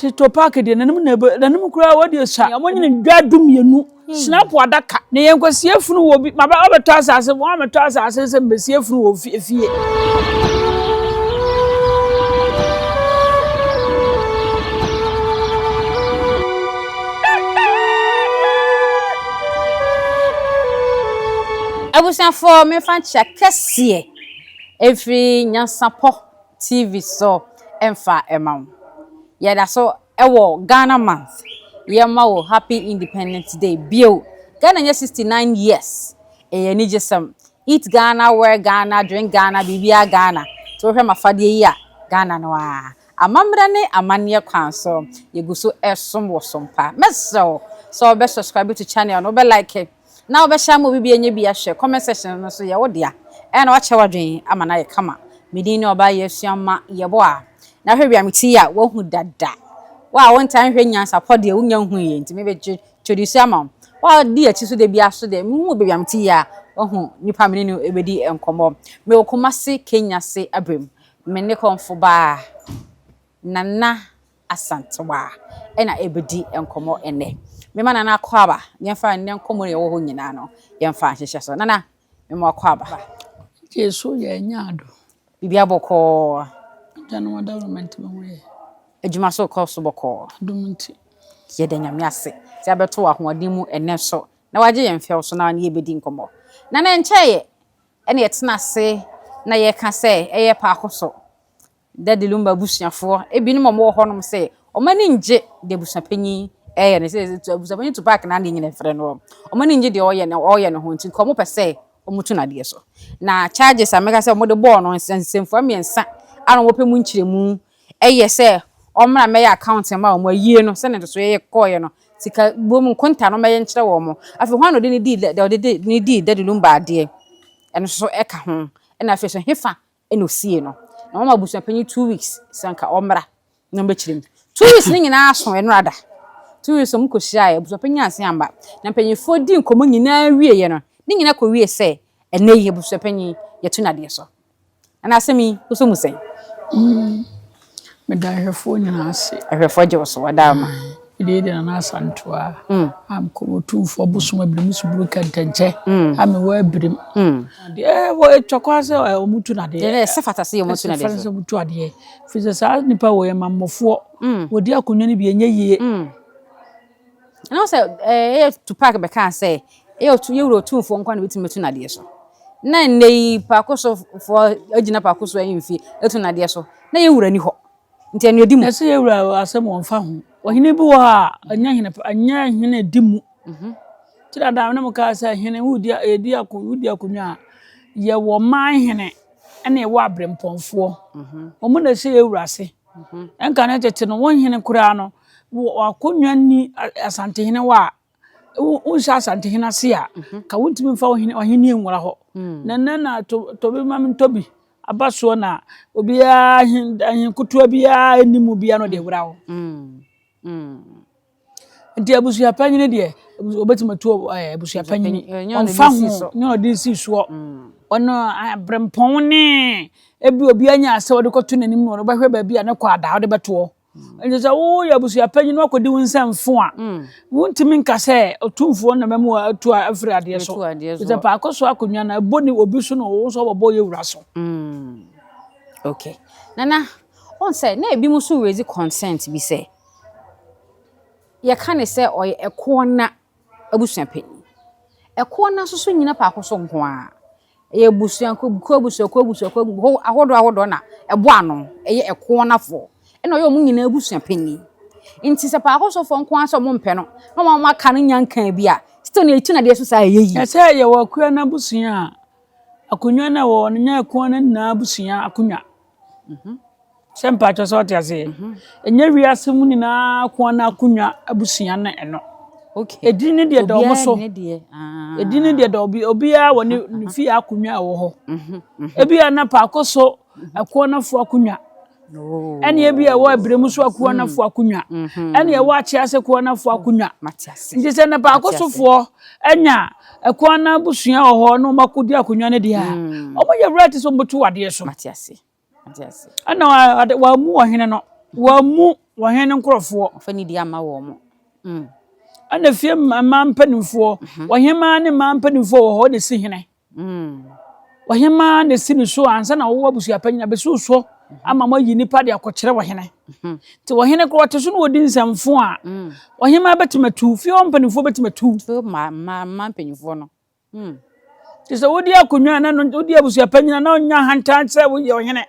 Tito Park deɛ n'anim na ɛbɛ n'anim koraa wɔde sa. Wɔn nyina dwa 12 sinapo adaka. Na yɛn kɔsie funu wɔ bi maba ɔbɛtɔ asase wɔn amɛtɔ asase sɛ mbɛsie funu wɔ fie. Abusuafoɔ memfa nkyea kɛseɛ mfiri Nyansapɔ TV so mfa ma wo. Yɛda so wɔ Ghana month, yɛma wo happy independence day bio. Ghana nyɛ 69 years, ɛyɛ anigyesɛm. Eat Ghana, wear Ghana, drink Ghana, biribiara Ghana. Nti wohwɛ m'afadeɛ yi a, Ghana no ara. Amammerɛ ne amanneɛ kwan so, yɛgu so resom wɔ som pa. Mɛsrɛ wo sɛ wobɛ subscribe to channel no, wobɛ like, na wobɛhyɛ ama obi bi anya bi ahwɛ. Comment section no nso yɛ wo dea. Ɛna wakyɛ w'adwene ama no ayɛ kama. Me din ne Ɔbaa Yɛasua Yeboah. Na hwɛ bia mete yi a, woahu dada. Wo a wontaa nhwɛ nyansapɔ deɛ wonya nhuiɛ nti mebɛ introduce ama wo. Wo a wodi akyi so da biara so deɛ, mehu baabi a mete yi a, woahu nipa a me ne no bɛdi nkɔmmɔ. Mewɔ Kumasi Kenyase Abrem. Me ne kɔmfo baa Nana Asantewaa ɛna ɛbɛdi nkɔmmɔ ɛnnɛ. Mema Nana akwaaba, yɛmfa nnɛ nkɔmmɔ a ɛwɔ hɔ nyinaa no, yɛmfa nhyehyɛ so. Nana, mema akwaaba. Gye so yɛ nya ado. Biribiara bɔkɔɔ. Agya no wada me ho yɛ. Adwuma so kɔ so bɔkɔɔ. Adom nti. Yɛda Nyame ase sɛ abɛto wɔ ahoɔden mu ɛnnɛ nso na wagye yɛn mfɛw so na ne yɛbɛdi nkɔmmɔ. Nana nkyɛeɛ ɛna yɛtena ase na yɛka sɛ ɛyɛ paako so. Daddy Lumba abusuafoɔ ebinom a wɔwɔ hɔnom sɛ wɔn ani ngye deɛ abusuapanyin ɛyɛ no sɛ abusuapanyin Tupac na adeɛ nyina frɛ no wɔn ani ngye deɛ ɔyɛ no ɔyɛ no ho nti nka wɔn pɛ sɛ wɔn tu n'adeɛ so. Na charges a mɛka sɛ wɔde bɔɔ no nsɛmfua 3 a na wɔpɛ mu nkyerɛmu ɛyɛ sɛ ɔmmra mmɛyɛ account ma wɔn ayie no sɛnea ntosoeɛ yɛ kɔɔeɛ no sika bom nkonta no mmɛyɛ nkyerɛ wɔn. Afei hwan na ɔde ne dii ɔde ne dii Daddy Lumba adeɛ ɛno nso ɛka ho ɛna afei so hefa ɛna osie no na wɔn abusuapanyin 2 weeks sɛ nka ɔmmra na ɔmbɛkyerɛ mu 2 weeks ne nyinaa so ɛno ada 2 weeks ɔmo kɔhyia abusuapanyin anse amba na mpanyinfoɔ di nkɔmmɔ nyinaa wieɛ no ne nyinaa kɔ wie sɛ ɛnɛ yi abusuapanyin yɛto n'adeɛ so ɛna asɛm yi woso mu sɛn. Meda ahwɛfoɔ nyinaa ase. Ahwɛfoɔ gye wo so wada ama. Mede de Nana Asantewaa a mekɔ Otumfoɔ bosom abirim suburu kɛntɛnkyɛ a mewɔ abirim. Adeɛ wɔ atwa kwan sɛ ɔmo tu n'adeɛ. Deɛ ɛsɛ fata sɛ ɔmo tu n'adeɛ so. Ɛsɛ ɔmo tu adeɛ. Firi sɛ saa nipa wɔ yɛ mammɔfoɔ. Wɔdi akonnwa no bi ɛnyɛ yie. Ɛna sɛ ɛyɛ Tupac bɛka sɛ ɛyɛ otu yɛwura Otumfoɔ nkwa na obetumi atu n'adeɛ so. Na nnɛ yi paako sofoɔ agyina paako so ahemfie atu n'adeɛ so na yɛwura ni hɔ. Nti ɛno edi mu. Ɛsɛ yɛwura asɛm wɔn fa ho. Ɔhene bi wɔ hɔ a ɛnyɛ hene ɛnyɛ hene di mu. Ti dada ne mo kaa sɛ hene wodi edi ako wodi akonnwa a yɛwɔ man hene ɛna yɛwɔ abrempɔnfoɔ. Wɔn na ɛhyɛ yɛwura ase. Ɛnka ne tete no wɔn hene koraa no wɔ akonnwa ni Asantehene wɔ a wonhyɛ Asantehene ase a ka wontumi mfa ɔhene ɔhene nwura hɔ. Na nnɛ na to tobi ma me ntɔ bi aba soɔ na obiara ahen ketewa biara anim biara no de wura hɔ. Nti abusuapanyin deɛ obetumi atu abusuapanyin ɔmfa ho nyɛ ɔde si soɔ. Ɔno abrempɔn ne ebi obi anya asɛ ɔde kɔto n'anim no ɔno bɛhwɛ baabi a ne kɔ ada ɔde bɛtoɔ. Nti sɛ woyɛ abusuapanyin na wakɔdi wo nsɛmfo a wontumi nka sɛ otumfoɔ na mɛmu atu afiri adeɛ so. Sɛ paako so akonnwa no ɛbɔ ne obi so na wo nso wɔbɔ yɛ wura so. Okay. Nana, wɔn sɛ na ebi mu nso raise consent bi sɛ yɛka ne sɛ ɔyɛ ɛkoɔ na abusuapanyin. Ɛkoɔ na nso so nyina paako so nko ara. Ɛyɛ abusuakuo abusuakuo abusuakuo ahodoɔ ahodoɔ na ɛbɔ ano ɛyɛ ɛkoɔ nafoɔ. Ɛna ɔyɛ wɔn nyinaa abusuapanyin. Nti sɛ paako sofoɔ nko ara sɛ wɔn mpɛ no na wɔn aka no nya nkan bi a still na yɛtu n'adeɛ so saa ɛyɛ yie. Ɛsɛ yɛwɔ akua no abusua a akonnwa no a ɛwɔ no nyɛ akua no nyinaa abusua akonnwa. Sɛ mpakyɛ sɛ ɔte aseɛ. Ɛnyɛ wiase mu nyinaa akoa no akonnwa abusua no ɛno. Okay. Edin ne deɛ da ɔmo so. Obiara ne deɛ. Edin ne deɛ da obi obiara wɔ ne fie akonnwa a ɛwɔ hɔ. Ebi a na paako so ɛkoɔ nafo akonnwa. Ɛne ebi a ɛwɔ abirem so akoɔ nafo akonnwa. Ɛne ɛwɔ akyease koɔ nafo akonnwa. Mate ase. Nti sɛ na paako sofoɔ anya ɛkoɔ no abusua wɔ hɔ na wɔn akɔdi akonnwa no deɛ a, wɔn yɛ right sɛ wɔn bɛtu adeɛ so. Mate ase. Mate ase. Ɛna wɔamu ɔhene no wɔamu. Ɔhene no nkurɔfoɔ. Wɔmfa nidi amma wɔn. Ɛna fie mmaa mpanimfoɔ, ɔhemmaa ne mmaa mpanimfoɔ wɔ hɔ na ɛsi hene. Ɔhemmaa na ɛsi ne so ansa na wɔwɔ abusuapanyin abɛsi wo so ama moayi nnipa de akɔkyerɛ ɔhene. Nti ɔhene korɔ ɔte so na ɔdi nsɛmfo a, ɔhemmaa bɛtumi atu, fie hɔ mpanimfoɔ bɛtumi atu. Fie mmaa mpanimfoɔ no. Te sɛ wodi akonnwa na no wodi abusuapanyin na ɔnya ahantan sɛ woyɛ ɔhene.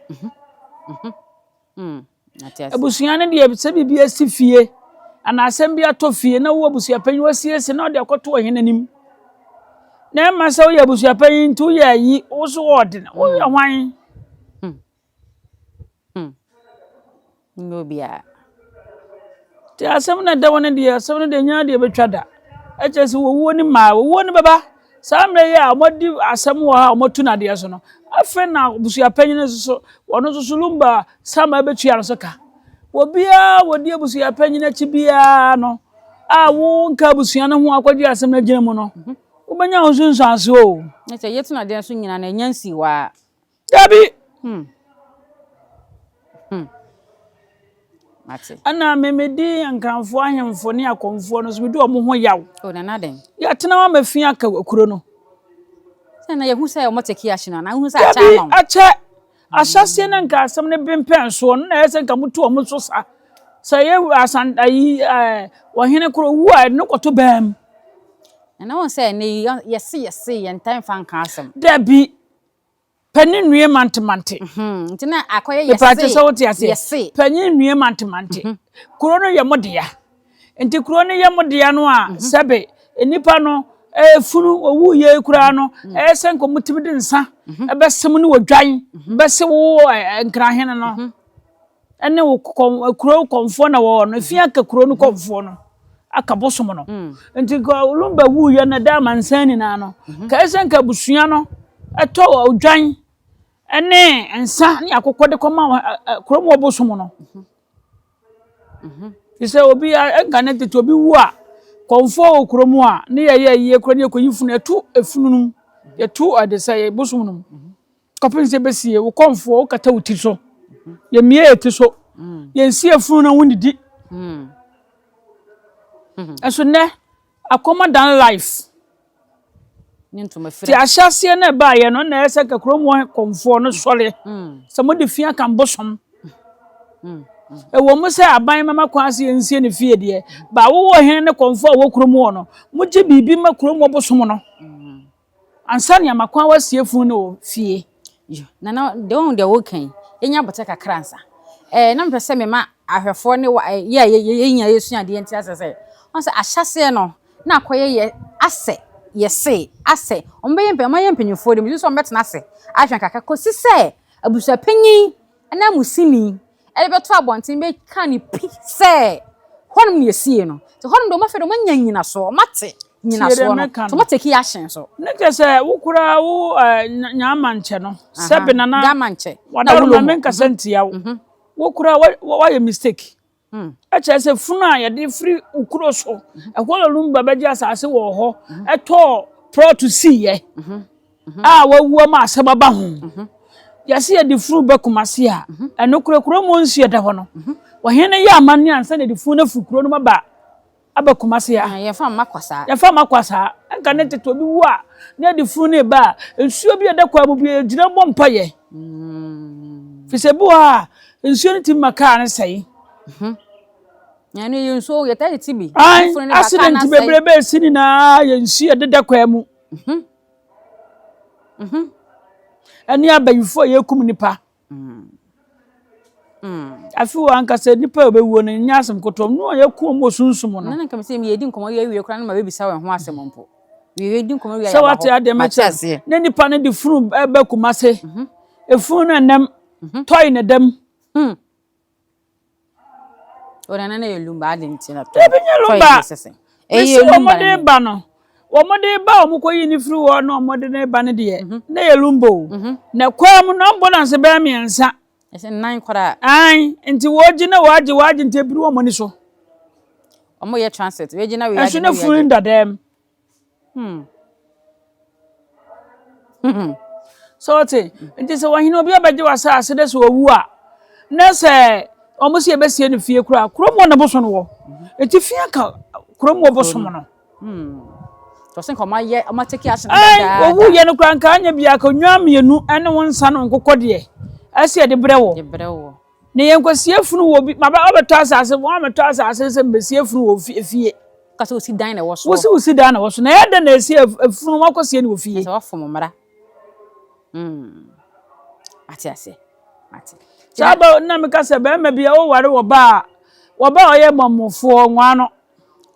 Abusua no deɛ sɛ biribi asi fie anaa asɛm bi atɔ fie na wo abusuapanyin wasiesie na ɔde akɔto ɔhene anim. Na ɛma sɛ woyɛ abusuapanyin nti woyɛ ayi wo so wɔ ɔden woyɛ hwan? Nyɛ obiara. Nti asɛm no a ɛda hɔ no deɛ, asɛm no deɛ nyɛ adeɛ bɛtwa da. Ɛkyerɛ sɛ wɔwuo no mmaa, wɔwuo no bɛba. Saa mmerɛ yi a wɔadi asɛm wɔ ha a wɔatu no adeɛ so no, afei na abusuapanyin nso so, wɔn nso so Lumba Sama bɛtua no so ka. Obiara a wɔdi abusuapanyin akyi biara no, a wonka abusua no ho akɔgye asɛm no agyina mu no, wobɛnya ho nsunsuansoɔ o. Na sɛ yɛtu no adeɛ so nyinaa no, ɛnya nsii hɔ ara. Dabi! Hmm. Mate. Ɛna me medi Nkranfoɔ ahemfo ne akɔmfoɔ no so medi wɔn ho yaw. O nana dɛn? Yɛatena hɔ ama fi aka kuro no. Sɛ na yɛhu sɛ wɔn teki ahye no anaa wohu sɛ akyɛ Dabi ama wɔn? akyɛ. Ahyɛseɛ na nka asɛm no bempɛn soɔ no na ɛyɛ sɛ nka motu wɔn so sa. Sɛ yɛ asan ayi ɛɛ ɔhene koro wu a yɛde no kɔto bɛn mu. Nana wɔn sɛ ɛnɛ yi yɛse yɛse yɛntaa mfa nka asɛm. Dabi. Panin nnue mantemante. Nti na akɔyɛ yɛse. Mepaakyɛ sɛ wote aseɛ. Yɛse. Panin nnue mantemante. Kuro no yɛ mo dea. Nti kuro no yɛ mo dea no a sɛbe nnipa no funu owu yie koraa no ɛyɛ sɛ nka wɔtumi de nsa ɛbɛsem ne odwan bɛse wo nkrahene no. ne wo kɔn kuro kɔnfoɔ na wɔwɔ no efi aka kuro no kɔnfoɔ no aka bosom no mm. nti nka olumba wuiɛ no ɛda amansan nyinaa no mhm. ka ɛsɛ nka abusua no ɛtɔ odwan ne nsa ne akokɔ de kɔma kurom wɔ bosom no mhm. Mhm. te sɛ obi nka ne tete obi wu a kɔnfoɔ wɔ kurom a ne yɛyɛ yie kura ne yɛkɔyi funu yɛto efunu no mu yɛto ɛde sɛ bosom no mu Kɔpem sɛ bɛsie wo kɔmfoɔ, wokata wo ti so. Yɛmmie yɛ ti so. Yɛnsi afunu na wonnidi. Ɛso nnɛ, akɔm adan life. Nti ahyɛaseɛ no ɛbaeɛ no, na ɛyɛ sɛ nka kurom hɔ kɔmfoɔ no sɔre sɛ mode fi aka bosom. Ɛwɔ mu sɛ aban mama kwan sɛ yɛnsie ne fie deɛ, ba wowɔ hene ne kɔmfoɔ a wɔ kurom hɔ no, mogye biribi ma kurom hɔ bosom no. Ansa na yɛama kwan wɔasie funu no wɔ fie. Yo, Nana, deɛ wohu deɛ woka yi, yɛnya abotɛ kakra ansa. Eh, na mepɛ sɛ mema ahwɛfoɔ ne wa, eh, yɛ a yɛ nyinaa yɛsua adeɛ nti asɛ sɛ, wɔn sɛ ahyɛseɛ no, na akɔyɛ yɛ asɛ, yɛse, asɛ, wɔn bɛyɛ mpɛ, wɔn ayɛ mpanyinfoɔ de, megye sɛ wɔn bɛtena ase ahwɛ kakra, kɔsi sɛ abusuapanyin ananmusini de bɛto abɔnten bɛka no pi sɛ hɔnom na yɛsie no. Nti hɔnom deɛ wɔafei deɛ wɔanya nnyinasoɔ, wɔate nnyinasoɔ no, nti wɔatake action so. Ne kyɛ sɛ wo koraa wo Nyamankyɛ no, sɛbe nana, Gamankyɛ, na wulo mu. Menkasa ntia wo. Wo koraa woayɛ mistake. Ɛkyerɛ sɛ funu a yɛde firi wo kuro so, ɛhɔ na Lumba bɛgye asase wɔ hɔ, ɛtɔɔ prɔto siiɛ a wawu ama asɛm aba ho. Yɛse yɛde funu ba Kumasi a, ɛno korɛ kuro mu nsuo ɛda hɔ no, ɔhene no yɛ amanneɛ ansa na yɛde funu no afiri kuro no mu aba aba Kumasi ha. Yɛmfa mma kwa saa. Yɛmfa mma kwa saa. Ɛnka ne tete obi wu a, na yɛde funu no reba a, nsuo bi a ɛda kwan mu bi yɛgyina bɔ mpaeɛ. Firi sɛ bi wɔ hɔ a, nsuo no tumi ma kaa no sɛe. Ɛno yɛ nsuo, yɛtaa de ti bi. Accident bebrebe esi nyinaa yɛ nsuo a ɛdeda kwan mu. Ɛne abayifo a yɛkum nipa. Afi wɔ ankasa nipa a ɔbɛwuo no nyɛ asɛm kotoɔ no a yɛku wɔn wɔ sunsum no. Nana nka sɛ yɛdi nkɔmmɔ yɛ awie koraa no ma bɛbisa wɔn ho asɛm mpo. Yɛdi nkɔmmɔ wie sɛ wate adeɛ mɛkyerɛ na nipa no de funu ɛbɛ Kumase. Efunu no ɛnam tɔe na ɛdam. O nana na yɛ lumba adi nti na tɔ. Ebi nyɛ lumba. Mesi wɔn de ba no. Wɔn de ba wɔn kɔ yi ne firi hɔ na wɔn de ne ba no deɛ. Mhm. Na yɛ lumba o. Mhm. Na kwan mu na ambulance bɛyɛ mmiɛnsa. Ɛsɛ nnan koraa. Ayi nti wɔgye na wɔagye wɔagye nti ebiri wɔn ani so. Wɔn yɛ transit. Wɔgye na wɔagye na wɔagye. Ɛso ne funu dada mu. Hmm. So ɔte nti sɛ ɔhene obi abɛgye w'asase dɛ sɛ ɔwu a na sɛ Wɔn sɛ yɛbɛsie no fie koraa, kurom hɔ na bosom no wɔ. Eti fie ka kurom hɔ bosom no. Tɔsɛ nka wɔn ayɛ wɔn atake ahyɛ no dadaada. Owu yɛ no koraa nka anya bi akonnwa mmienu ne wo nsa no nkokɔ deɛ ɛsɛ yɛde brɛ wɔ. Yɛ brɛ wɔ. Na yɛn nkɔsie funu wɔ bi ma bɛ ɔbɛtɔ asase wɔn abɛtɔ asase sɛ mbɛsie funu wɔ fie. Kasa osi dan na ɛwɔ so. Wosi wosi dan na ɛwɔ so na ɛyɛ dɛ na esi efunu wɔn akɔsie no wɔ fie. Sɛ wafom mmara. Mm. Ate ase. Ate. Saa ba na meka sɛ bɛrima bi a woware wɔ ba a wɔba a ɔyɛ mammɔfoɔ nwaa no.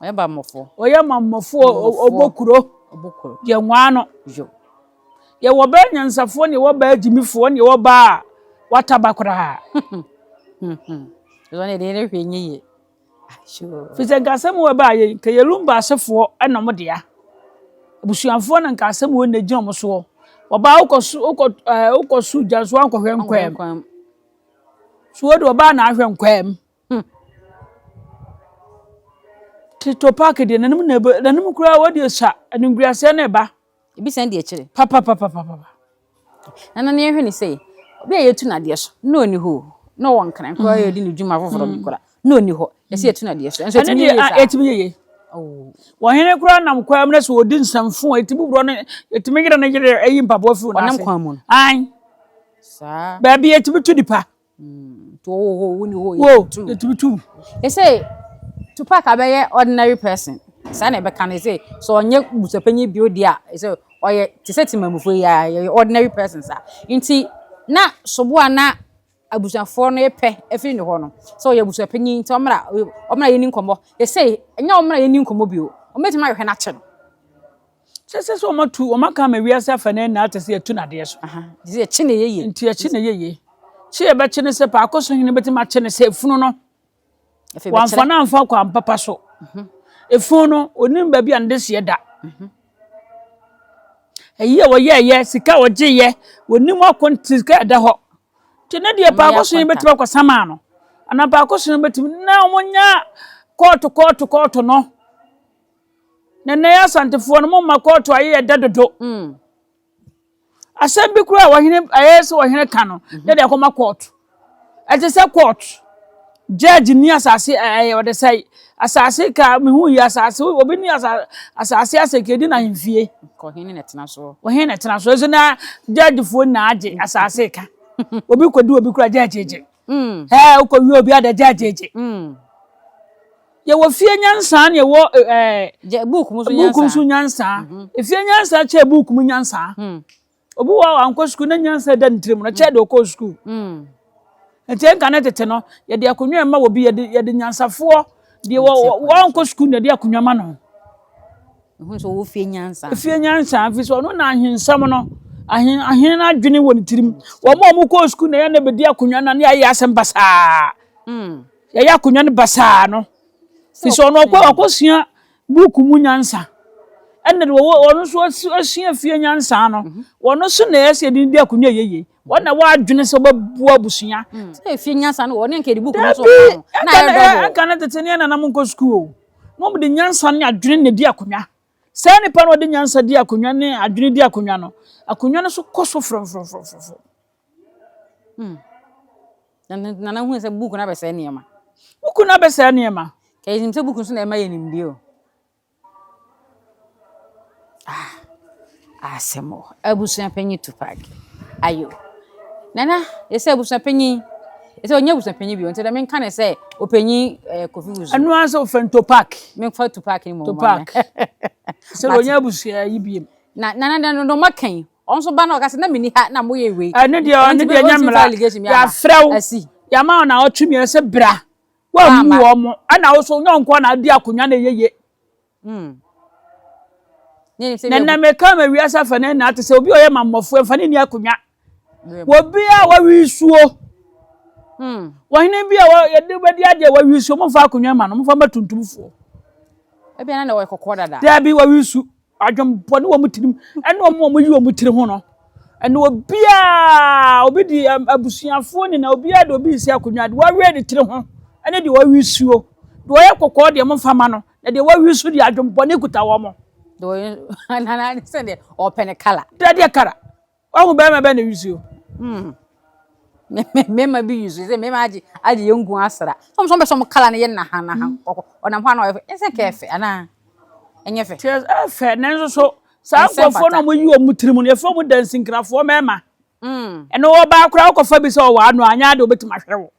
Ɔyɛ bammɔfoɔ. Ɔyɛ mammɔfoɔ ɔbɔ kuro. Ɔbɔ kuro. Yɛ nwaa no. Yo. Yɛwɔ baa nyansafoɔ ne yɛwɔ baa gyimifoɔ ne yɛwɔ baa a wataba koraa. Ɛsɛ ne deɛ ne hwɛ nyɛ yie. Firi sɛ nka asɛm wɔ ɛbaa yɛ nka yɛ Lumba asefoɔ ɛna ɔmo dea. Abusuafoɔ na nka asɛm wɔ na gyina ɔmo soɔ. Ɔbaa wokɔ so wokɔ ɛɛ wokɔ so gya so ankɔhwɛ nkwaam. So wode ɔbaa na ahwɛ nkwaam. Tito Park deɛ n'anim na ɛbɛ n'anim koraa wɔde sa animguaseɛ na ɛba. Ebi sɛn di akyire. Papapapapapa. Nana ne yɛhwɛ ne sɛ obi a yɛtu n'adeɛ so na ɔni hɔ na ɔwɔ nkran koraa yɛdi ne dwuma foforɔ bi koraa na ɔni hɔ yɛsɛ yɛtu n'adeɛ so nso ɛtumi yɛ saa. Ɛtumi yɛ yie. Ɔhene koraa nam kwan mu na sɛ ɔdi nsɛmfo a ɛtumi wurɔ no ɛtumi yere no yere ɛyi mpaboa firi n'ase. Ɔnam kwan mu no. Ae. Saa. Baabi ɛtumi tu nipa. Nti ɔwɔ hɔ wo ni hɔ yɛ tu. Ɛtumi tu. Ɛsɛ Tupac abɛyɛ ordinary person saa na ɛbɛka no sɛ sɛ ɔnyɛ busuapanyin bio deɛ a sɛ ɔyɛ te sɛ temamufoɔ yi a yɛyɛ ordinary person saa nti na soboa na abusuafoɔ no pɛ afiri ne hɔ no sɛ ɔyɛ abusuapanyin nti ɔmmra ɔmmra yɛni nkɔmmɔ yɛsɛ ɛnyɛ ɔmmra yɛni nkɔmmɔ bio ɔmmɛtumi ahwehwɛ no akyɛ no. Sɛ sɛ sɛ wɔatu wɔn aka ama wiase afa no nyinaa te sɛ yɛatu no adeɛ so. Nti sɛ yɛkye no ɛyɛ yie. Nti yɛkye no ɛyɛ yie. Kye yɛbɛkye no sɛ paako so hene bɛtumi akye no sɛ efunu no. Wɔamfa no amfa kwan papa so. Mhm. Efunu no, onim baabi a ne dehyeɛ da. Mhm. Ɛyi a wɔyɛɛyɛ, sika a wɔgyeeɛ, wɔnim akonte sika ɛda hɔ. Nti ne deɛ paako so hene bɛtumi akɔsamaa no. Anaa paako so hene bɛtumi na wɔnya kɔɔto kɔɔto kɔɔto no. Na nnɛ yi Asantefoɔ no, momma kɔɔto ayɛ yɛ dɛ dodo. Mm. Asɛm bi koraa a ɔhene ɛyɛ sɛ ɔhene ka no, mm-hmm. yɛde akɔma kɔɔto. Ɛte sɛ kɔɔto. Judge ni asase ɛyɛ ɔde sɛ asase ka mehu yi asase obi ni asase asɛ kedi na ahemfie. Ɔhene na ɛtena so. Ɔhene na ɛtena so. Ɛso na judgefoɔ nyinaa agye asase ka. Obi kɔdi obi kura judge gye. Mm. Ɛɛ wokɔ wie obi ada judge gye. Mm. Yɛwɔ fie nyansa na yɛwɔ ɛɛ. Buuku mu nso nyansa. Buuku nso nyansa. Mhm. Efie nyansa kyɛ buuku mu nyansa. Hmm. Obi wɔ hɔ ankɔ sukuu na nyansa da ne tirim no kyɛ de ɔkɔ sukuu. Hmm. Nti nka ne tete no yɛde akonnwa ma obi yɛde yɛde nyansafoɔ deɛ wɔ wɔnkɔ sukuu na yɛde akonnwa ma no. Ehu sɛ ɔwɔ fie nyansa. Fie nyansa fi sɛ ɔno na ahensɛm no ahen ahen adwene wɔ ne tirim. Wɔn a wɔkɔ sukuu na yɛn na bɛdi akonnwa na ne ayɛ asɛm basaa. Hmm. Yɛyɛ akonnwa no basaa no, fi sɛ ɔno ɔkɔ ɔkɔsua buuku mu nyansa, ɛna de wɔwɔ ɔno nso asua fie nyansa no, mhm. wɔn nso na ɛyɛ sɛ yɛde di akonnwa yɛ yie. Wɔn na wɔadwene sɛ wɔbɛboa abusua. Mm. Sɛ fie nyansa no wɔne nka yɛde buuku no so ɔka no. Na ayɛ dɔbɔ. Ɛnka ne tete ne ɛnanam nkɔ sukuu o. Na wɔn de nyansa ne adwene na di akonnwa. Saa nipa no ɔde nyansa di akonnwa ne adwene di akonnwa no, akonnwa no so kɔ so frɔmfrɔmfrɔmfrɔm. Hmm. Nana hu sɛ buku no abɛsɛe nneɛma. Buku no abɛsɛe nneɛma. Kɛ yɛnim sɛ buku nso na ɛma yɛ nimdeɛ o. Ah, asɛm o. Abusua panyin Tupac. Ayo. Nana, yɛsɛ abusua panyin. Yɛsɛ ɔnyɛ abusua panyin bio. Nti dɛ menka ne sɛ ɔpanyin eh, Kofi Wusu. Ɛno ara sɛ ɔfɛ Tupac. Memfa Tupac ne mmom. Tupac. Sɛ ɔnyɛ abusua yi biem. Na nana na no maka yi. Ɔno nso ba na ɔka sɛ na menni ha na moyɛ wei. Ɛno deɛ ɔno deɛ nyɛ mmara. Yɛafrɛ wo. Yɛama wo na ɔtwe mmiɛnsa sɛ bra. Woammu wɔn mo. Ɛna wo so nyɛ nkoa na adi akonnwa na ɛyɛ ye. Hmm. Na nnɛ meka ma wiase afa no nyinaa te sɛ obi a ɔyɛ mammɔfoɔ mfa ne nni akonnwa. Obi a wawi suo. Hmm. Ɔhene bi a yɛde bɛdi adeɛ wawi suo momfa akonnwa ma no momfa ma tuntumfoɔ. Ebi na ɔyɛ kɔkɔɔ dada. Dabi wawi su. Adwemmɔne wɔ wɔn tirim ɛne wɔn a wɔyi wɔn tiri ho no. Ɛne obiara obi di abusuafoɔ nyinaa obiara de obi resi akonnwa de wɔawe ne tiri ho ɛne deɛ wɔawe suo. Deɛ ɔyɛ kɔkɔɔ deɛ momfa ma no na deɛ wɔawe su deɛ adwemmɔne kuta wɔn. Deɛ ɔyɛ nana sɛ deɛ ɔpɛ ne kala. Deɛ deɛ kala. Wahu bɛrima bɛn na wi suo. Hmm. Mmarima bi use sɛ mmarima agye agye yɛn nku asra. Sɛ wɔn nso wɔn pɛ sɛ wɔn kala no yɛ naha naha kɔkɔ. Ɔnam hɔ a na ɔyɛ fɛ. Ɛsɛ kɛ ɛfɛ anaa? Ɛnyɛ fɛ. Kyerɛ ɛfɛ nanso so saa nkurɔfoɔ no a wɔyi wɔn tirim no yɛfrɛ wɔn dansinkrafoɔ mmarima. Ɛno ɔbaa koraa wokɔfa bi sɛ ɔwɔ ano a anyɛ ade obɛtumi ahwɛ wo.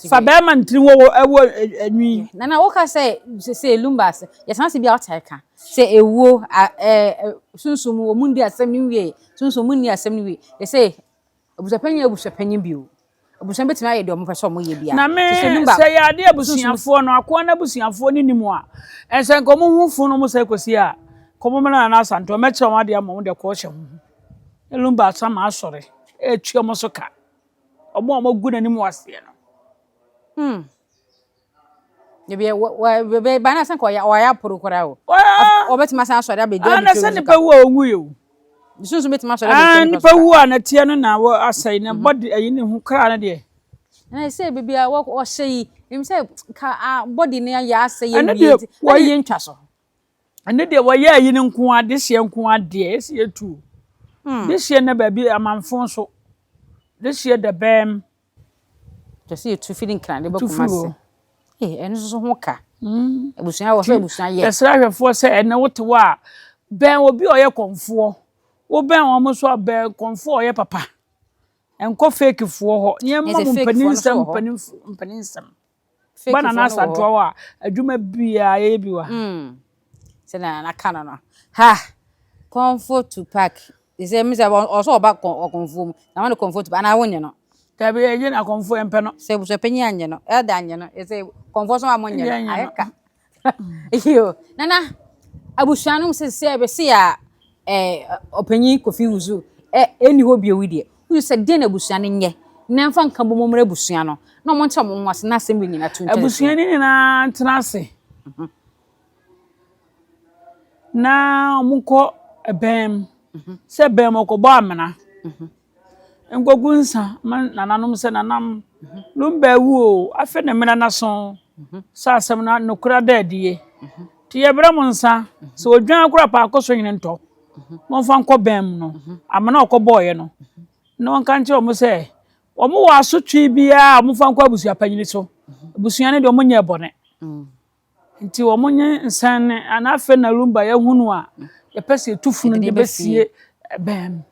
Fa bɛrima ntiri wɔ ɛwɔ enwi. Nana woka sɛ sɛ lumba ase yɛsan ase bi a ɔtaa ka sɛ ewuo ɛɛ sunsum wɔn ndi asɛm no wie sunsum wɔn nni asɛm no wie yɛsɛ abusuapanyin yɛ abusuapanyin bio abusua betumi ayɛ deɛ wɔn pɛ sɛ wɔn yɛ bia. Na me sɛ yɛ adeɛ abusuafoɔ no akoa no abusuafoɔ no nim a ɛsɛ nka wɔn ho funu wɔn sɛ kɔsi a kɔmɔ mena nana asantewa mɛkyerɛ wɔn adeɛ ama wɔn deɛ kɔɔ hyɛ ho lumba asama asɔre ɛtua wɔn so ka. Wɔn a wɔagu n'anim aseɛ no. Hmm. Ebi wɔ wɔ ba na sɛ nka ɔyɛ ɔyɛ aporo koraa o. Ɔbɛtumi asan asɔre abɛdi abɛtwa Na sɛ nipa wu a ɔnwu yɛ o. Sunsun bɛtumi asɔre abɛtwa nipa so. Nipa wu a nɛteɛ no na wɔ asɛe na bɔde ayi ne ho kra no deɛ. Na sɛ baabi a wɔhyɛ yi, nim sɛ ka bɔde no ayɛ asɛe awie nti, ɛne yɛ ntwa so. Ɛno deɛ wɔyɛ ayi no nko ara dehyeɛ nko ara deɛ ɛsi yɛ tu. Hmm. Dehyeɛ na baabi amanfo nso. Dehyeɛ da bɛm. Kyɛ sɛ yɛtu firi Nkran de ba Kumasi. Ee ɛno nso so ho ka. Hmm. Abusua wɔ sɛ abusua yɛ. Yɛsrɛ ahwɛfoɔ sɛ ɛnɛ wote hɔ a bɛn obi a ɔyɛ kɔmfoɔ. Wobɛn wɔn nso a bɛn kɔmfoɔ a ɔyɛ papa. Nkɔ fakefoɔ hɔ. Nneɛma mu mpanin nsɛm mpanin nsɛm. Ba Nana Asantewaa hɔ a, adwuma biara yɛyɛ bi wɔ ha. Mm. Sɛ na Nana ka no no. Ha! Kɔmfo to park. Sɛ mi sɛ ɔsɛ ɔba ɔkɔmfoɔ mu. Na wɔn de kɔmfo to park. Anaa wonyɛ no. Dabi yɛgye no akɔmfoɔ yɛmpɛ no. Sɛ abusuapanyin anyɛ no, elder anyɛ no, sɛ kɔmfoɔ so a monyɛ no, ayɛ ka. Yo, Nana, abusua no sɛ sɛ bɛsi a eh, ɔpanyin Kofi Wusu eh, ɛnni hɔ bio yi deɛ, wohu sɛ deɛ na abusua no nyɛ na ɛmfa nka bɔ mu mmra abusua no na wɔn nte wɔn ho ase na asɛm wei nyinaa to ntwa Abusua no nyinaa ntena ase na wɔnkɔ ɛbɛn mu sɛ ɛbɛn mu wɔkɔbɔ amena. Nkogu nsa ma nananom sɛ nanam Lumba awu o, afe ne mmerɛ no aso sɛ asɛm no nokorɛ ada adie. Nti yɛbrɛ mo nsa sɛ odwan koraa paako so nyene ntɔ momfa nkɔ bɛn mu no amena a ɔkɔbɔɔeɛ no na ɔnka nkyerɛ wɔn sɛ wɔn wɔ asotwe biara a wɔmfa nkɔ abusua panyini so. Abusua no deɛ wɔnyɛɛ bɔne. Nti wɔn nye nsɛn ne ana afei na lumba yɛhunu a yɛpɛ sɛ yɛtu funu de bɛsie bɛn mu.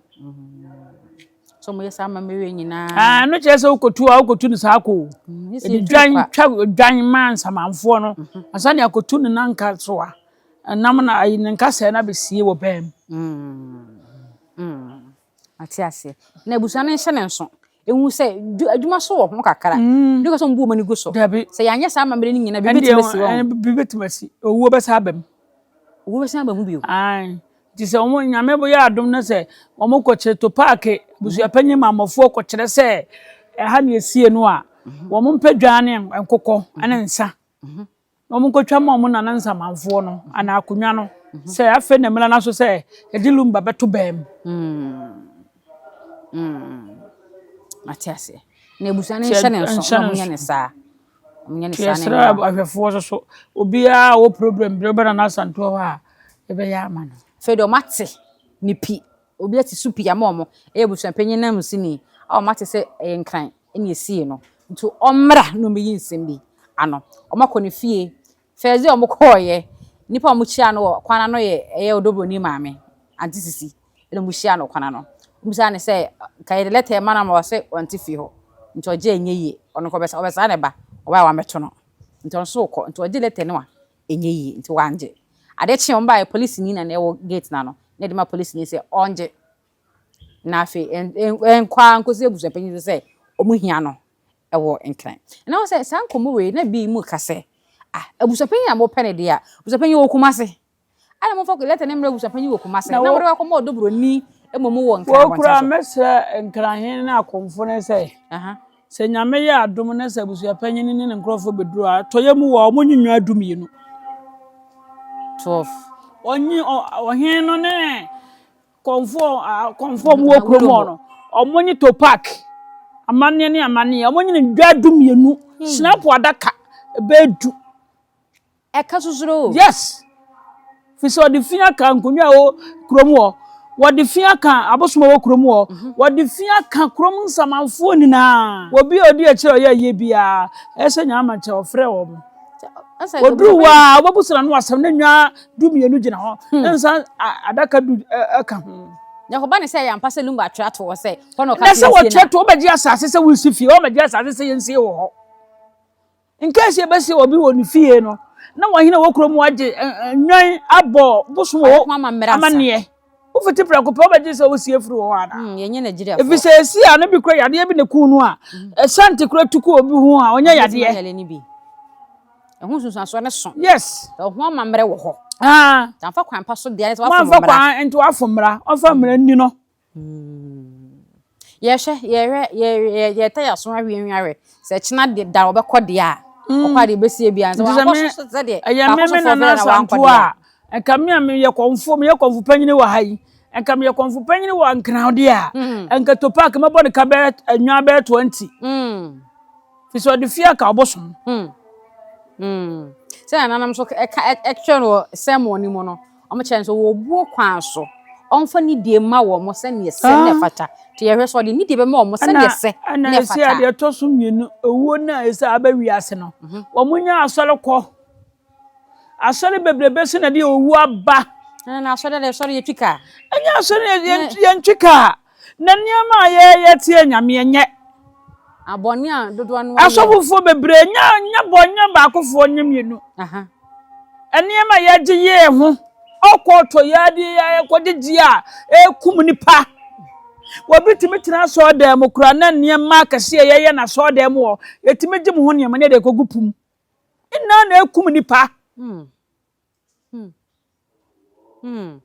So mo yɛ saa amammerɛ nyinaa. Ah, no kyerɛ sɛ wokɔtu a wokɔtu no saa kɔ o. Yɛde dwan twa dwan ma nsamanfoɔ no mhm. ansa ne akɔtu no nanka so a ɛnam na ayi ne nkasɛɛ no abɛsie wɔ bɛn mu. Mm. Mm. Mate aseɛ. Na abusua no nhyɛ ne nso. Ehu sɛ adwuma so wɔ ho kakra. Mm. Ne kɔ sɛ wɔn bu wɔn ani gu so. Dabi. Sɛ yɛanyɛ saa amammerɛ no nyinaa, biribi bɛtumi asi wɔn. Biribi bɛtumi asi. Owuo bɛsa aba mu. Owuo bɛsa aba mu bio. Ae. Nti sɛ wɔn nyame yɛ adom no sɛ wɔn kɔkyerɛ to paake abusuapanyin mammɔfoɔ kɔkyerɛ sɛ ɛha na esie no a, mhm. wɔn mpɛ dwan ne nkokɔ ne nsa. Mhm. Na wɔnkɔtwa ma wɔn nana nsamanfoɔ no anaa akonnwa no sɛ afei na mmara no aso sɛ yɛde lumba bɛto bɛn mu. Mate aseɛ. Na abusua no nhyɛ ne nso na wɔnyɛ ne saa. Wɔnyɛ ne saa na Yɛsrɛ ahwɛfoɔ nso so obiara a ɔwɔ problem bi ɔbɛ Nana Asantewa hɔ a yɛbɛyɛ ama no. Afei deɛ wɔate ne pi obi ate so pii ama wɔn ɛyɛ abusuapanyin nanmusini a wɔate sɛ ɛyɛ nkran na esii no nti ɔmmra na ɔmmɛyi nsɛm bi ano. Wɔakɔ ne fie. First day a wɔkɔeɛ, nnipa a wɔkyiaa no wɔ kwan ano yɛ ɛyɛ Odobroni maame, Aunty Sisi, ɛna wɔhyiaa no kwan ano. Wɔbisaa no sɛ, nka yɛde lɛtɛ rema no ama ɔse ɔnte fie hɔ, nti ɔgye a ɛnyɛ yie. Ɔno nka ɔbɛsa ɔbɛsaa ne ba, ɔbaeɛ a wammɛto no. Nti ɔno nso rekɔ, nti ɔgye lɛtɛ no a, ɛnyɛ yie, nti wangye. Adeɛ kyeeɛ wɔbaeɛ, polisini na na ɛwɔ gate no ano, na yɛde ma polisini sɛ ɔngye. Na afei ɛnkɔ ara nkɔsi abusuapanyin so sɛ wɔhia no wɔ Nkran. Na wɔn sɛ saa nkɔmmɔ wei na bi mu ka sɛ ah abusuapanyin a mopɛ no deɛ a abusuapanyin wɔ Kumase. Ana momfa lɛtɛ no mmrɛ abusuapanyin wɔ Kumase na mode wakɔma ɔdobroni mmom wɔ Nkran abɔnten so. Wɔ mɛsrɛ Nkranhene ne akɔmfo no sɛ sɛ Nyame yɛ adom na sɛ abusuapanyin ne ne nkurɔfoɔ bɛduru a atɔeɛ mu wɔ a wɔnyi nnwan 12. 12. Wɔnyi ɔhene no ne Kɔmfoɔ a kɔmfoɔ ɔmo wɔ kurom hɔ no, ɔmo nye Topak amanneɛ ne amanneɛ, ɔmo nye no dwa 12, sinapo adaka ɛbɛyɛ du. Ɛka susuro o. Yes! Fi sɛ ɔde fi aka nkonnwa a ɛwɔ kurom hɔ. Wɔde fi aka abosom a ɛwɔ kurom hɔ. Wɔde fi aka kurom nsamanfoɔ nyinaa. Obi a ɔdi akyire a ɔyɛ ayie biara, ɛyɛ sɛ Nyaama nkyɛ ɔfrɛ wɔn. Wɔduru hɔ a, wɔbɛbusa n'ano asɛm na nnwa dumienu gyina hɔ, na nsa adaka du ka ho. Na ɛkɔba ne sɛ ɛyɛ ampa sɛ Lumba atwerɛ ato hɔ sɛ hɔ na ɔka Na sɛ sɛ yɛnsie no wɔtwerɛ a. to, wobɛgye asase sɛ woresi fie, wɔmmɛgye asase sɛ yɛnsie wɔ hɔ. In case yɛbɛsie obi wɔ ne fie no, na wɔn hene wɔ kurom agye nnwan abɔ bosom wɔ amanneɛ. Wofiti prɛko pɛ wobɛgye sɛ wosie firi wɔ hɔ anaa? Hmm, yɛnyɛ Nigeriafoɔ. Ɛfiri sɛ ɛsi a no bi kora yadeɛ bi na ɛku no a, ɛsante kora tu kɔ obi ho a, ɔnyɛ yadeɛ. Ɛho nsunsuansoɔ no so. Yes. Ɛho amammerɛ wɔ hɔ. Ah. Amfa kwan pa so deɛ, sɛ wafom mmara. Wamfa kwan nti wafom mmara, ɔmfa mmara nni no. Yɛhwɛ, yɛhwɛ, yɛ yɛtɛ yɛn aso ahwɛ ahwɛ sɛ kyena de da ɔbɛkɔ deɛ a, ɔkɔ a deɛ ɛbɛsie biara sɛ wankɔ so sɛ deɛ ɛyɛ me me nana Asantewa a, nka me a meyɛ kɔmfo, meyɛ kɔmfo panyini wɔ ha yi, nka meyɛ kɔmfo panyini wɔ Nkran deɛ a, nka Topak mɛbɔ ne ka bɛyɛ nnwan bɛyɛ 20. Fi sɛ ɔde fie aka ɔbosom. Hmm. Hmm. Sɛ nananom nso ɛka ɛkyerɛ no wɔ sermon no mu no, wɔn kyerɛ no sɛ wɔ obuo kwan so, ɔmfa nidie mma wɔn sɛnea ɛsɛ na ah. ɛfata. Nti yɛhwɛ sɛ ɔde nidie bɛma wɔn sɛnea ɛsɛ na ɛfata. Ɛna ɛsi adeɛ ɛtɔ so mmienu, owuo no a ɛsɛ aba wiase no, mhm. wɔn nya asɔre kɔ. Asɔre bebrebe so na ɛde owu aba. Ɛna na asɔre de asɔre yɛtwi kaa. Ɛnyɛ asɔre yɛntwi kaa. Na nneɛma a yɛyɛ tia Nyame ɛnyɛ. Abɔne a dodoɔ no ayɛ. Asɔfofoɔ bebree nyɛ nyɛ bɔ nyɛ baakofoɔ nyɛ mmienu. Nneɛma a yɛgye yɛɛ ho ɔkɔɔtɔ yɛade yɛkɔgyegye a ɛkum nipa. Wɔbi tumi tena asɔɔdan mu koraa na nneɛma akɛseɛ yɛyɛ na asɔɔdan mu hɔ yɛtumi gye mo ho nneɛma ne yɛde kɔgu pum. Nna na ekum nipa. Hmm. Hmm. Hmm.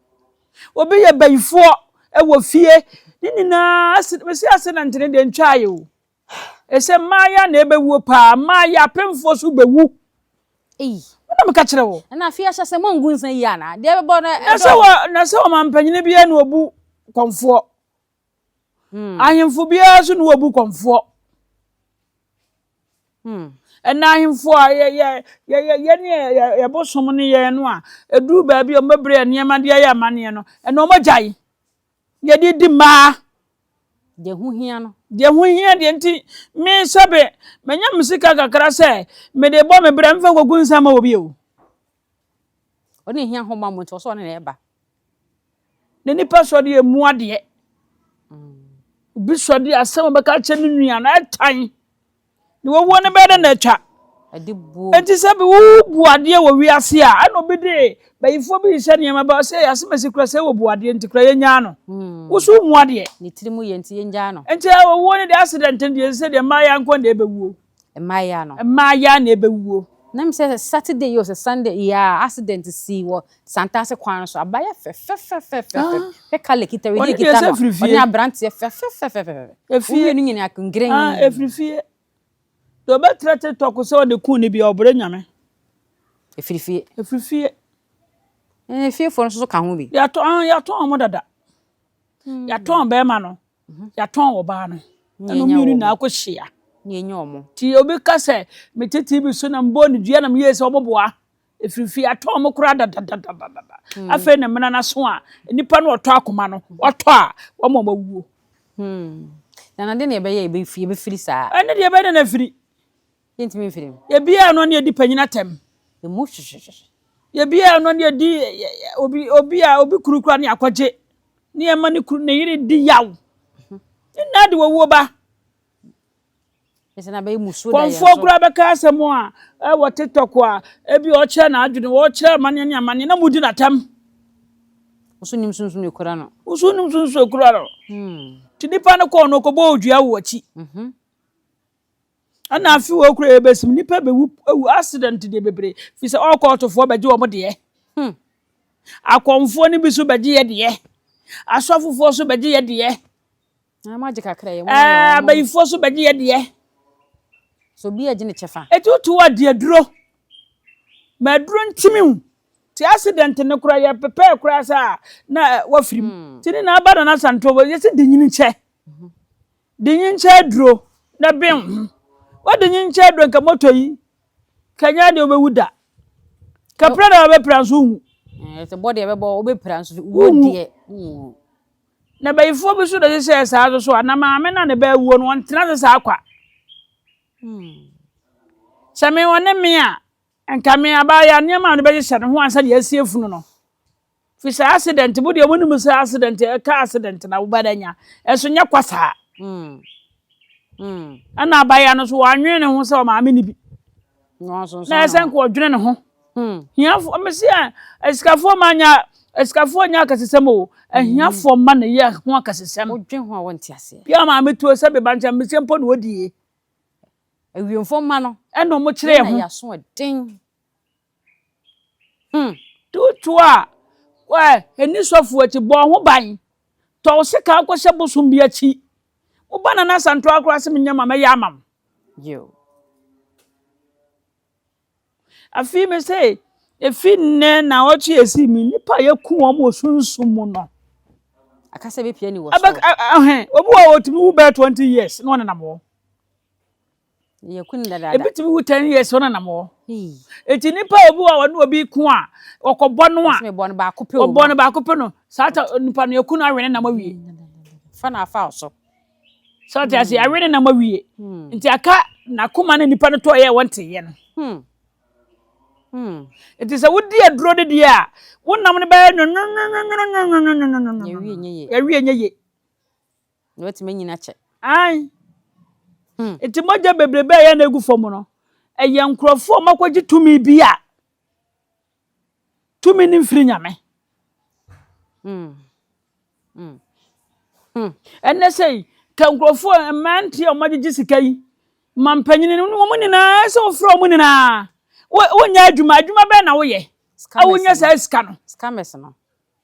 Obi yɛ bayifoɔ wɔ fie. Ne nyinaa ase mesi ase na ntene deɛ ntwa ayɛ o. Ɛsɛ mmaayɛ na ɛbɛwuo paa mmaayɛ apemfoɔ so bɛwu. Eyi. Wona meka kyerɛ wo. Ɛna afei ahyɛ sɛ mongu nsa yi ana deɛ ɛbɛbɔ no ɛdɔ. Na sɛ wɔ na sɛ ɔmampanyini biara na obu kɔmfoɔ. Hmm. Ahemfo biara so na wɔbu kɔmfoɔ. Hmm. Ɛna ahemfo a yɛ yɛ yɛ yɛ yɛ ne yɛ yɛbosom ne yɛn no a ɛduru baabi a wɔbɛbrɛ yɛn nneɛma de ayɛ amanneɛ no ɛna wɔagyae yɛde di mmaa. Deɛ ho hia no. Deɛ ho hia deɛ nti me sɛbe manya me sika kakra sɛ mede bɔ me bra mfa nkɔgu nsa ma obi o. Ɔne hia ho ma mo nti ɔsɛ ɔne na ɛba. Na nipa sɔ deɛ emu adeɛ. Obi sɔ deɛ asɛm a ɔbɛka akyerɛ ne nua no ɛtan. Ne wɔwuo no bɛyɛ dɛ na atwa. Enti sɛ bi wobu adeɛ wɔ wiase a ɛna obi de bayifoɔ bi hyehyɛ nneɛma ba sɛ asɛm asi kura sɛ wɔbu adeɛ nti kura yɛnyaa no. Hmm. Wo so mu adeɛ. Ne tiri mu yɛ nti yɛngyaa no. Nti owuo no deɛ accident no deɛ sɛ deɛ mmaayɛ nko na ɛbɛwuo. Mmaayewa no. Mmaayewa na ɛbɛwuo. Na mi sɛ Saturday yi o sɛ Sunday yi a accident sii wɔ Santase kwan no so. Abaayewa fɛfɛfɛfɛfɛ. Ah. Hwɛ kala kita wei Ɔno deɛ deɛ kita sɛ no. firi fie. Ɔne aberanteɛ fɛfɛfɛfɛfɛ. Efie. Wɔn mmienu nyinaa ngren. Ah, efiri fie. Deɛ ɔbɛtra TikTok sɛ ɔde kun ne bia ɔbrɛ nyame. Efiri fie. Efiri fie. Ɛɛ fiefoɔ no nso so ka ho bi. Yɛatɔ ah, yɛatɔn wɔn dada. Yɛatɔn bɛrima no. Yɛatɔn ɔbaa no. Ɛna mmienu na akɔhyia. Nti obi ka sɛ mete TV so na mbɔ ne dua na meyɛ sɛ ɔmoboa. Ɛfiri fie atɔn mo koraa dadadadadada. Hmm. Afei na mmena n'aso a nipa no ɔtɔ akoma no ɔtɔ a wɔn a wɔawuo. Hmm. Na na de na ɛbɛyɛ yɛbɛfiri saa. Ɛne deɛ ɛbɛyɛ na afiri. Yɛntumi mfiri mu. Yɛbiaa no ne yɛdi panyin atɛm. Emu hwehwehwehwɛ. Yɛbiaa no ne yɛdi obi obi a obi kuru kura ne akɔgye ne yɛma ne kuru ne yere di yaw. Ne nyinaa de wɔwuo ba. Kɔmfoɔ koraa bɛka asɛm a ɛwɔ TikTok a ebi ɔkyerɛ n'adwene ɔkyerɛ amaneɛ ne amaneɛ na mudi n'atɛm. Woso nim sunsun ekura no. Woso nim sunsun ekura no. Hmm. Ti nipa no kɔɔ no kɔbɔ odua wɔ akyi. Mhm. Ɛna afe wɔ kura yɛbɛsim nipa bɛwu ewu accident deɛ bebree fi sɛ ɔkɔɔtofoɔ bɛgye wɔn deɛ. Hmm. Akɔmfoɔ no bi so bɛgye yɛ deɛ. Asɔfofoɔ so bɛgye yɛ deɛ. Na mo agye kakra yɛ mo. Ɛɛ abayifoɔ so bɛgye yɛ deɛ. So obi agye ne kyɛfa. Eti wotu wɔ deɛ duro. Ma aduro ntimi wo. Ti accident no kora yɛ prepare kora sɛ a na wafiri mu. Hmm. Ti ne na aba na n'asanto wɔ yɛsi de nyini kyɛ. De nyinkyɛ aduro na ben wo ho. Wode nyinkyɛ aduro nka moto yi kanya deɛ wobɛwu da. Kapra na wobɛpira nso wohu. Sɛ bɔ deɛ bɛbɔ wobɛpira nso wuo deɛ wohu. Na bayifoɔ bi so na ɛhyehyɛɛ saa nso so a, na maame no a ne ba awuo no, ɔntena ase saa kwa. Sɛ me ɔne me a, nka me abaayewa nneɛma a ɔde bɛhyehyɛ ne ho ansa na yɛasie funu no. Fi sɛ accident, mo deɛ monim sɛ accident, ɛka accident na woba da nya. Ɛso nyɛ kwa saa. Ɛna abaayewa no so wɔanwene ne ho sɛ ɔmaame ne bi. Na ɛsɛ nka ɔdwene ne ho. Hiafoɔ, mese a, asikafoɔ ma nya, asikafoɔ nya akasesɛm o. Ahiafoɔ ma na yɛ ho akasesɛm. Wodwen ho a wɔnte aseɛ. Bia maame tuo sɛ beba nkyɛn, mese mpo na wɔdie. Awiemfoɔ mma no. Ɛna ɔmo kyerɛ ho. Yɛ aso ɛden. Tutu a, ɛ, ɛni sɔfo akyi, bɔ ho ban. Tɔ wo sika kɔhyɛ bosom bi akyi. Woba Nana Asantewa koraa sɛ menyɛ ma mɛyɛ ama wo. Yo. Afei me se, efi nnɛ na ɔtwe esi mi nipa a yɛku wɔn wɔ sunsum mu no. Akasa bi pia ni wɔ soro. Ɛhɛn, obi wɔ otumi wu bɛyɛ 20 years na ɔnenam hɔ. Yɛku no dadaada. Ebi tumi wu 10 years ɔnenam hɔ. Eti nipa a obi wɔ a ɔne obi ko a ɔkɔbɔ no a. Ɔsɛ mebɔ no baako pɛ o. Ɔbɔ no baako pɛ no saa ta nipa no yɛku no awe ne nam awie. Fa na afa so. Sɛ ɔte ase awe ne nam awie. Nti aka n'akoma ne nipa no tɔ yɛ wɔn te yɛ no. Nti sɛ wodi aduro no deɛ a wo nam no bɛyɛ nwonwonwonwonwonwonwonwonwonwonwon. Yɛwie nyɛ ye. Yɛwie nyɛ ye. Na watumi anyina kyɛ. Ae. Nti mogya bebrebe a ɛyɛ na egu fam no, ɛyɛ nkurɔfoɔ a wɔakɔgye tumi bi a tumi no mfiri Nyame. Ɛnɛ sɛ ka nkurɔfoɔ mmeranteɛ a wɔagyegye sika yi, ma mpanyin no wɔn nyinaa sɛ wɔfrɛ wɔn nyinaa. Wonyɛ adwuma, adwuma bɛn na woyɛ? A wonya saa sika no. Scammers no.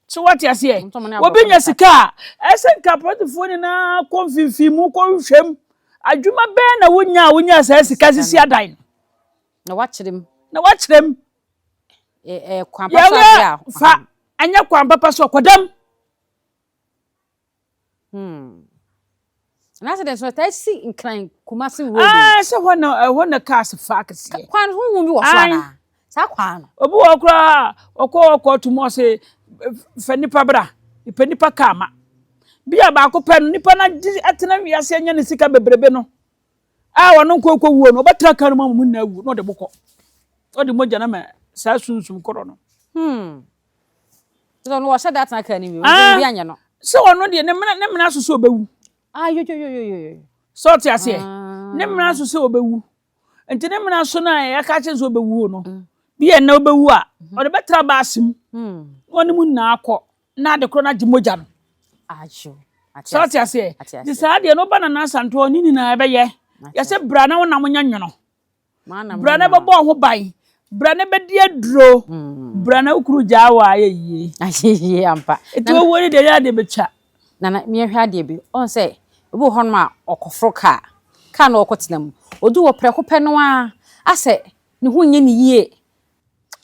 So wate aseɛ? Obi nya sika a, ɛsɛ nka apolisifoɔ nyinaa kɔ mfimfini mu kɔ hwehwɛ mu. Adwuma bɛn na wonya a wonya saa sika sisi adan no? Na wakyerɛ mu. Na wakyerɛ mu. Kwan papa so a. Fa ɛnyɛ kwan papa so kɔdam. Na accident so taa si Nkran Kumasi road. Ah, sɛ hɔ na ɛhɔ na cars fa akɛseɛ. Kwan huhu bi wɔ so anaa? Saa kwan no. Obi wɔ koraa ɔkɔ ɔkɔ to mu ɔse fɛ nipa bra, pɛ nipa kaa ma. Bi a baako pɛ no nipa na gye atena wiase anya ne sika bebrebe no. A ɔno nko kɔ wuo no, ɔbɛtena kaa no mu ama mu nyinaa wu na ɔde bokɔ. Ɔde mogya no ma saa sunsum korɔ no. Sɛ ɔno ɔhyɛ da atena kaa no mu, obi anyɛ no. Sɛ ɔno deɛ ne mmena so sɛ ɔbɛwu. Ah, yo yo yo yo yo. Sɛ ɔte aseɛ, ne mmena so sɛ ɔbɛwu. Nti ne mmena so no a yɛka kyerɛ sɛ ɔbɛwu no, bi yɛ nnɛ ɔbɛwu a, ɔde bɛtena baase mu. Na ɔne mu nyinaa kɔ, na ade korɔ no agye mogya no. Sɛ ɔte aseɛ, nti saa deɛ no woba Nana Asantewa ne nyinaa ɛbɛyɛ. Yɛsɛ bra na wo nam nyɛ nwono. Bra na bɛbɔ ho ban. Bra na bɛdi aduro. Bra na wokuru gyaa wɔ ayɛ yie. Ayɛ yie ampa. Nti owuo no deɛ yɛ adeɛ bɛtwa. Nana meyɛhwɛ adeɛ bi. Ɔn sɛ obi wɔ hɔnom a ɔkɔforo kaa. Kaa na ɔkɔtena mu. Odu wɔ prɛko pɛ no ara asɛ ne ho nyɛ ne yie.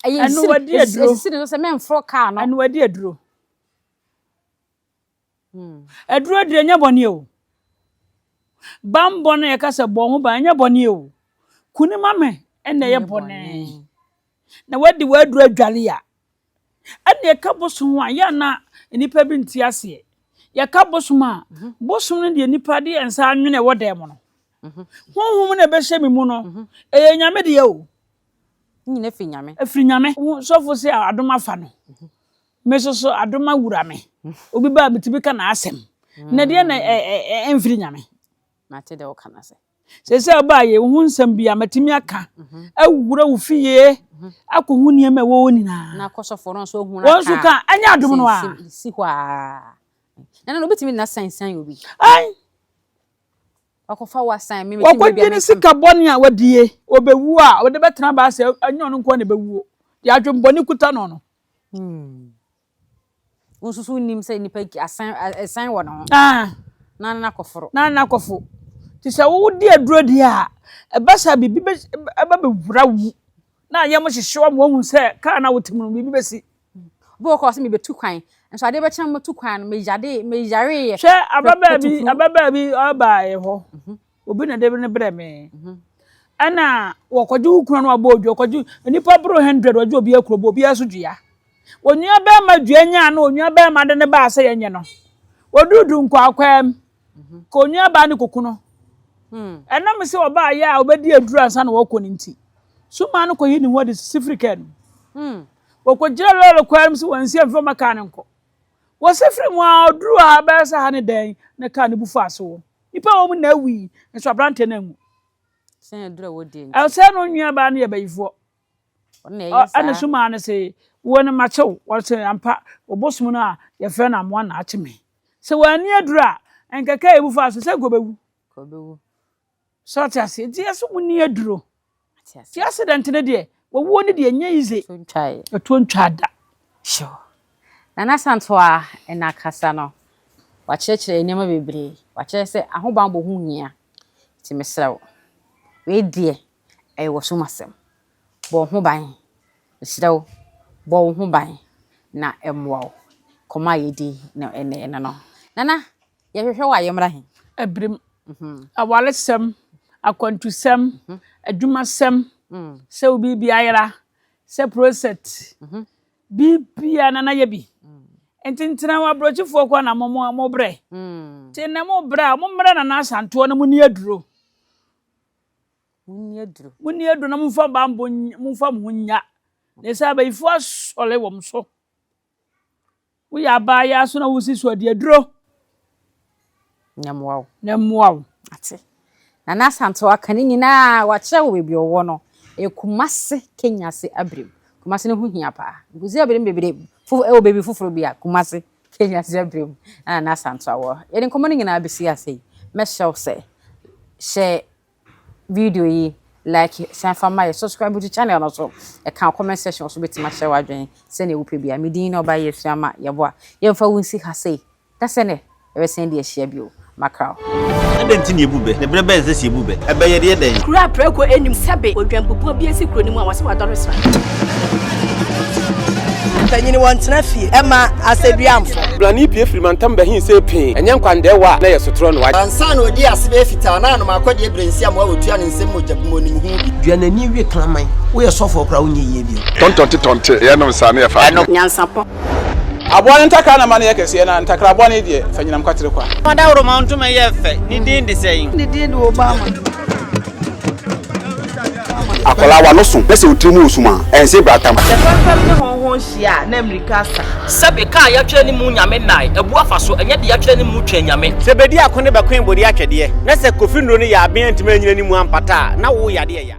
Ɛyɛ Ɛno wadi aduro. Esisi ne so sɛ mɛmforo kaa no. Ɛno wadi aduro. Aduro deɛ nyɛ bɔne o. Bambɔ no yɛka sɛ bɔ ho ban nyɛ bɔne o. Kuni ma me ɛna ɛyɛ bɔne. Na wadi w'aduro adwale a, ɛna yɛka bosom a yɛ na nipa bi nte aseɛ. Yɛka bosom a, bosom no deɛ nipa de yɛn nsa anwene ɛwɔ dan mu no. Honhom na ɛbɛhyɛ me mu no, ɛyɛ Nyame deɛ o. Nyina firi Nyame. Ɛfiri Nyame. Sɔfo sɛ adom afa no. Me nso so adom awura me. Obi ba a metumi ka n'asɛm. Na deɛ na ɛmfiri Nyame. Mate deɛ woka no ase. Sɛ sɛ ɔbaa yɛ wo ho nsɛm bi a matumi aka awura wo fie akɔhu nneɛma ɛwɔ hɔ nyinaa. Na akɔsɔfoɔ no nso ahu no aka. Wɔn nso ka ɛnyɛ adom no a. Si hɔ a. Na na obetumi na san san obi. Ai. Wakɔfa wa san me Wakɔgye ne sika bɔne a wadie ɔbɛwu a ɔde bɛtena baa sɛ ɛnyɛ ɔno nko na ɛbɛwuo. Deɛ adwembɔne kuta no no. Wo nso so nim sɛ nipa asan ɛsan wɔ ne ho. Ah. Na na akɔforo. Na na akɔfo. Te sɛ wodi aduro deɛ a ɛba saa biribi bɛ ɛba bɛwura wo mu na ayɛ mo hyehye wa ma wahu sɛ kaa na wote mu no biribi bɛsi. Obi wɔ kɔ sɛ mebɛtu kwan nso adeɛ bɛkyɛn mɛtu kwan no meyade meyareeɛ. Hwɛ ababaa bi ababaa bi ɔbaa hɔ obi na de ne brɛ me ɛna wɔkɔgye wo kunu no abɔ odwa wɔkɔgye nipa boro 100 wɔgye obi akuro bɔ obi aso dua. Onua bɛrima dua nyaa no onua bɛrima de ne baa sɛ yɛnyɛ no. Wɔduru Dunkwakwaa mu, ka onuabaa no kɔku no. Ɛnam sɛ ɔbaa yɛ a ɔbɛdi aduru ansa na wɔkɔ no nti, Sumaa no kɔyi ne ho adi sisi firi kaa no mu. Wɔkɔgyina lɔɔre kwan mu sɛ wɔnsi amfa mma kaa no nkɔ. Wɔsi firi mu a ɔduru ha bɛyɛ sɛ ha ne dɛn na kaa no bu faa so wɔ. Nnipa a wɔn mu nyinaa wui, nso aberanteɛ no anwu. Ɛsɛ no nuabaa no yɛ bayifoɔ. Ɛna Sumaa no se, Wo no makye wo. Wɔse, Ampa, wo bosom no a yɛfrɛ no Amoa na akye me. Sɛ wanni aduru a, nka kaa yi bu faa so sɛ nka ɔbɛwu. So ɔte aseɛ? Nti yɛse monni aduro. Nti accident no deɛ, wawuo no deɛ ɛnyɛ easy. Ɛtuo ntwaa da. Sure. Nana Santoa na akasa no, wakyerɛkyerɛ nneɛma bebree. Wakyerɛ sɛ ahobammɔ ho hia. Nti mesrɛ wo, wei deɛ ɛyɛ w'asom asɛm. Bɔ wo ho ban. Mesrɛ wo, bɔ wo ho ban na ɛmmoa wo. Nkɔmmɔ a yɛdi no ɛnnɛ no no. Nana, yɛhwehwɛ wo a yɛmmra he? Abirim, awaresɛm, akwantusɛm, adwumasɛm, sɛ wo biribi ayera, sɛ prosɛt, biribiara Nana yɛ bi. Nti ntena hɔ, aburokyifoɔ koraa na mo mo brɛ. Nti nnɛ mo brɛ a, mo mmrɛ Nana Asantewa na mo nni aduro. Monni aduro. Monni aduro na momfa banbɔ momfa mo ho nnya. Na ɛsɛ abayifoɔ asɔre wɔn so. Woyɛ abaayaa so na wosi so adi aduro. Na mmoa wo. Na mmoa wo. Ate. Nana Asantewaa aka ne nyinaa wakyerɛ wo baabi ɔwɔ no. Ɛyɛ Kumase Kenyase Abirem. Kumase no ho hia paa. Nkusi Abirem bebree fo ɛwɔ baabi foforɔ bi a Kumase Kenyase Abirem na Nana Asantewaa wɔ. Yɛde nkɔmmɔ no nyinaa bɛsi ase yi. Mɛhyɛ wo sɛ hyɛ video yi like san fa ma yɛ subscribe to channel no so ɛka comment section so bɛtumi ahyɛ w'adwene sɛnea wopɛ bia me din na ɔba yɛ sua ma yɛboa yɛmfa wo nsi ha sei da sɛ nɛ yɛbɛsan de ahyia bio makra wo. Adɛn nti na yebu bɛ? Na bere bɛn na ɛsɛ sɛ yebu bɛ? Ɛbɛ yɛ deɛ dɛn? Kuro a prako nnim sɛbe odwanbubuo bi asi kuro no mu a wɔse wadɔre sra. Mpanyin wɔntena fie ɛma asɛduamfo. Blani pue firi mantam bɛhe see pee, ɛnyɛ nkwandɛɛwa a na ɛyɛ sotorɔ na wagye. Ansa na odii ase bɛyɛ fitaa na anom akɔdeɛ berɛ nsi amoa wɔtua ne nsam mogya bi mu onim ho bi. Dua n'ani we kraman. Woyɛ sɔfoɔ koraa wonyɛ yie bio. Tɔntɔnte tɔnte yɛnom saa ne yɛfa adeɛ. Nyansapɔ. Aboa no ntakra na ma no yɛ kɛseɛ, na ntakra bɔne deɛ, fa nyinam kwatere kwa. Ɔdawuroma ntoma yɛ fɛ, ne din de sɛn? Ne din de Obama. Akwadaa w'ano so na sɛ wo tiri mu wɔ sum a, ɛnse bratam. Sɛ fɛmfɛm ne hɔnhɔn hyia a, na mmirika asa. Sɛbe kaa yɛatwerɛ ne mu Nyame nnae, abu afa so, ɛnyɛ de yɛatwerɛ ne mu twɛn Nyame. Sɛ bedi ako ne bɛkoe bode atwɛdeɛ, na sɛ Kofi nnuro no yɛ aben antumi anyina ne mu ampata a, na wo yadeɛ ya.